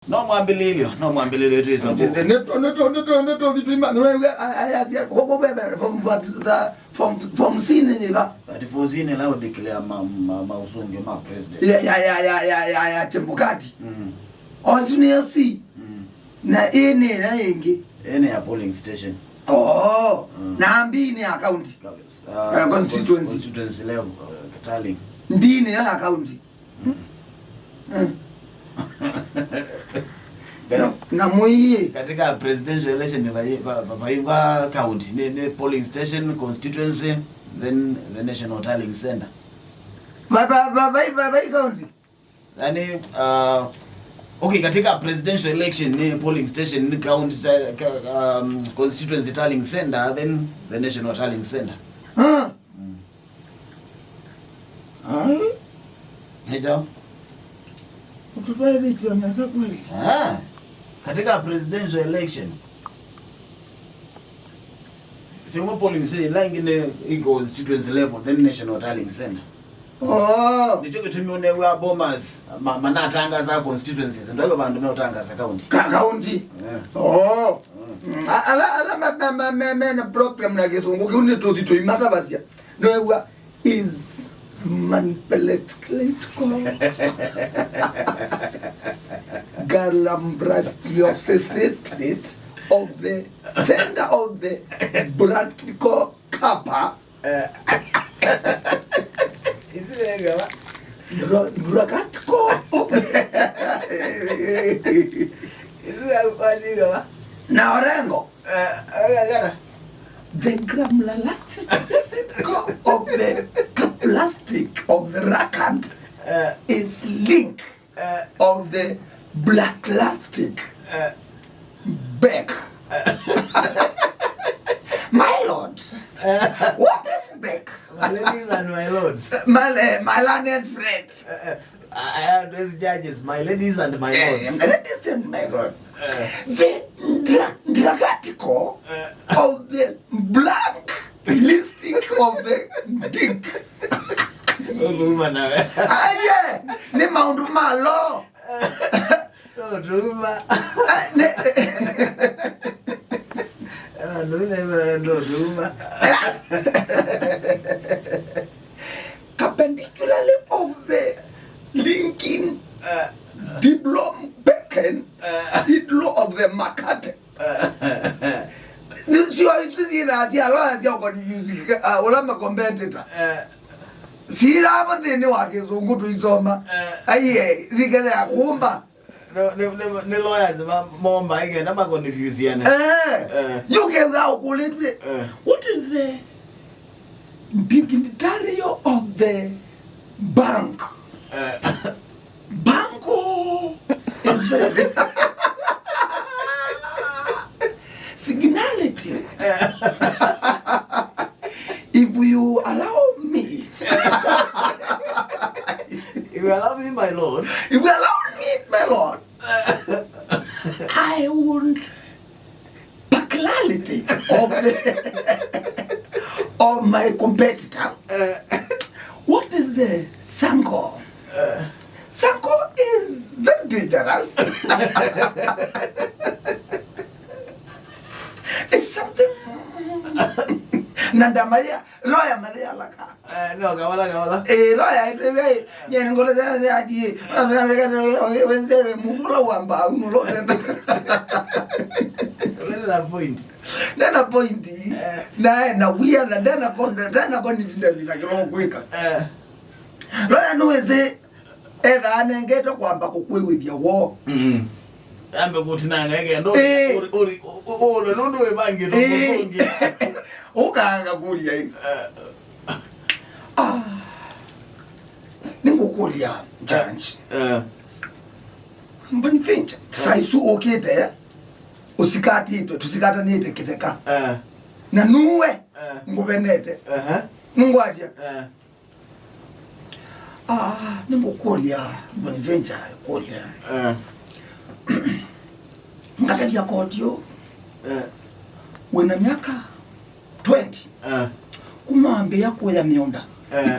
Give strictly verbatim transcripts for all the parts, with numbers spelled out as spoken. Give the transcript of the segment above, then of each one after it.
No mwambĩlĩlyo, no mwambĩlĩlyo twĩsa kũ. Nĩtũ, nĩtũ, nĩtũ, nĩtũ, nĩtũ, nĩtũ, nĩtũ, nĩtũ, nĩtũ, form, form, form C nĩ yĩva? Thirty-four C nĩ ĩla ũdeclare ma, ma, maũsũngĩo ma president. Ya, ya, ya, ya, ya, ya, ya, Chebukati. Mm. Osu nĩyo C. Mm. Na ĩ nĩ ĩla ĩngĩ. Ĩ nĩ ya polling station. Oh. Mm. Na B nĩ ya county. Uh, Eh, constituency. Constituency level, uh, tallying. D nĩ ya county. Mm. Na, na mũiĩ. Katika presidential election ni vai-, va-, va-, vaingwa county, ni, ni polling station, constituency, then the national tallying center. Va-, va-, va-, vai-, va-, vai county? Yani, uh, okay, katika presidential election ni polling station, ni county, ta-, ka-, um, constituency tallying center, then the national tallying center. Ah. Mm. Ai. Heja. Ũtũtwaĩthĩtye nesa kweli. Ah. Katika presidential election. Simo polling city ĩla ĩngĩ nĩ ĩ constituency level, then national tallying center. Oh. Nĩkyo kĩtumi ũnew'a Bomas ma-, manatangaza constituencies, ndo vandũ meũtangaza county. Ka-, county. Yeah. Oh. Mm. A-, ala, ala ma-, ma-, ma-, me-, mena problem na kĩsũngũ kĩu nĩ tũthi tũimatavasya. Nĩwew'a is manipulated galambrastly of the state of the center of the brantico kappa. Eh. Isi wega wa? Dra-, dragatiko. Isi wega wa? Na Orengo. Eh, eh, eh. The gramlalastic of the plastic of the rakan, eh, is link, eh, of the black plastic, eh, back. Eh. My lord, eh, what is back? My ladies and my lords. My, eh, my learned friends. Eh, eh. I, I address judges, my ladies and my lords. Eh, my ladies and my lords. Eh. The dra-, dragatiko, eh, of the blank listing of the dick. Ũkuma nawe. Aye, nĩ maũndũ ma law. No tuma. Ah, nĩ- Ah, no, no, no tuma. Perpendicularly of the linking, uh, diplom becken, uh, sidlo of the market. Uh, sio isu sina sia loya sia confuse, uh, wala ma competitor. Uh, sila hapo thĩnĩ wa kĩsũngũ tuisoma. Uh, aiye, thikele ya kumba. No, nĩ, nĩ, nĩ lawyers ma-, momba ĩkenda makonifyusiane. Eh. Eh. Yũkethĩa ũkũlĩtw'e, eh, what is the dignitary of the bank? Eh. Banco is very signality. Eh. If you allow me. If you allow me, my lord. If you allow me, my lord, I want particularity of the, of my competitor. Uh, what is the sango? Uh, sango is very dangerous. It's something. Na ndamaya, lawyer maya alaka. Eh, no, kavala, kavala. Eh, lawyer, eh, eh, nye ngolo za, za, aji, wenzere, mundu la wamba, uno lo tena. Wena na point. Nena point. Eh. Na, na wia, na ndena con-, ndena confidence na kĩla ũkwĩka. Eh. Lawyer nũwĩsĩ, etha anengetwe kwamba kũkwĩw'ĩthya woo. Mm. Ambe kũtinanga ĩkenda. Eh. Ũri, ũri, ũ-, ũ-, ũlwe nũndũ wĩvangĩtwe. Eh. Ũkũngĩ. Ũkaanga kũlya ĩ. Eh. Ah. Nĩngũkũlya, Judge. Eh. Bonaventure, saa isu ũkĩte, ũsikatĩtwe, tũsikatanĩte kĩtheka. Eh. Na nuwe, eh, ngũvenete. Aha. Nũngwatya. Eh. Ah, nĩngũkũlya, Bonaventure, kũlya. Eh. Ngatavya koti ũũ. Eh. Wĩna myaka twenty. Eh. Kuma wambĩĩa kũya mĩũnda. Eh.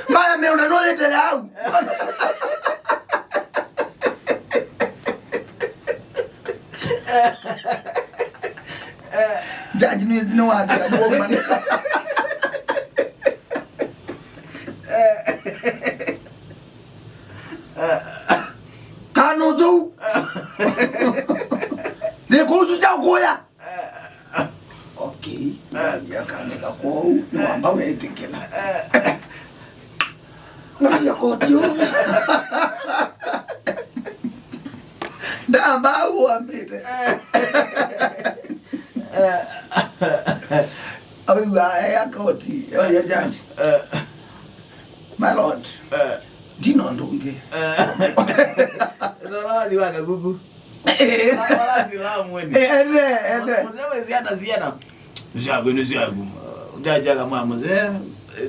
Maya mĩũnda nũyĩte yau. Judge nĩwĩsĩ nĩwatĩka nĩwaumana. Kana ũthũu. Nĩ kũsu kya kũya. Okay. Nambia kanĩka kwoou, nĩwamba wetĩkĩla. Nambia koti ũũ. Ndamba au wambĩte. Awiwa ya koti, ya judge. My lord. Ndina ũndũ ũngĩ. Nona wathi wa kaguku. Ora silamu ene. Ende, ende. Mzee we ziana ziana. Nĩ syaku, nĩ syaku. Jaja kama mzee,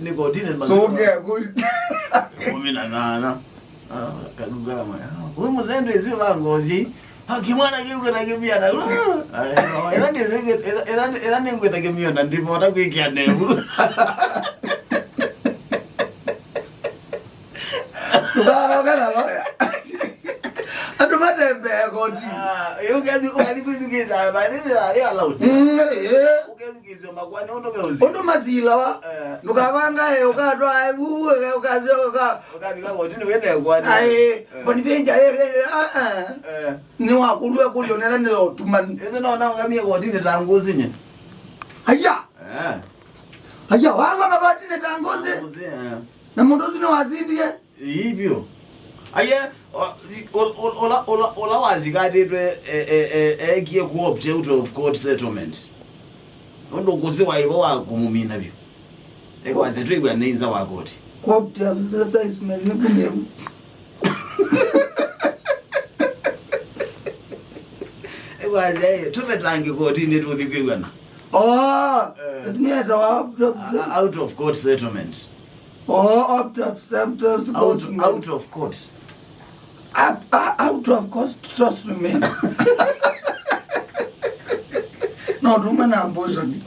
nĩ kotini. Songe kuli. Kumi na nana. Ah, kaguka kama. Huyu mzee ndio hizo bangozi. Ah, kimwana kiuke na kibiana. Ila ndio zike, ila ndio ngweta kimio na ndipo watakuikia nebu. Ndũkathokana loya. Andũ matembee koti. Ah, eh, ũkathi, ũkathi kwĩthukĩĩsya, by the way, are they allowed? Mm, eh. Ũkethukĩĩsya makwani ũndũ meũsi. Ũndũ masilawa. Eh. Ndũkavanga, eh, ũkatwaa vu, eh, ũkasyoka. Ũkavika kotini wĩna ĩkwani. Aĩ, eh. Bonivenja, eh, eh, ah, ah. Eh. Nĩwakulwe kũlyo netha nĩ ũtumanu. Ĩsĩ no naũngamie kotini ta ngũsinye. Aya. Eh. Aya, wangama kotini ta ngũsi. Ngũsi, eh. Na mũndũ ũsu nĩwasindie. Ĩĩ vyũ. Aye, o-, ol-, ol-, ũla, ũla, ũla wasikatĩtwe, e, e, e, eekie ku opt out of court settlement. Ũndũ kũsĩ wa ĩvo wa kũmũmina vyũ. Ekwasya twĩw'a nĩ nza wa koti. Ku opt out of settlement nĩ kũmĩu. Ekwasya, ĩ, tũvetange kotinĩ tũthi kwĩw'ana. Oh, eh. Ĩsu nĩyetawa opt out. A-, out of court settlement. Oh, opt out, opt out, out, out of court. Up, uh, out of court, trust me. No, nduma na abortion.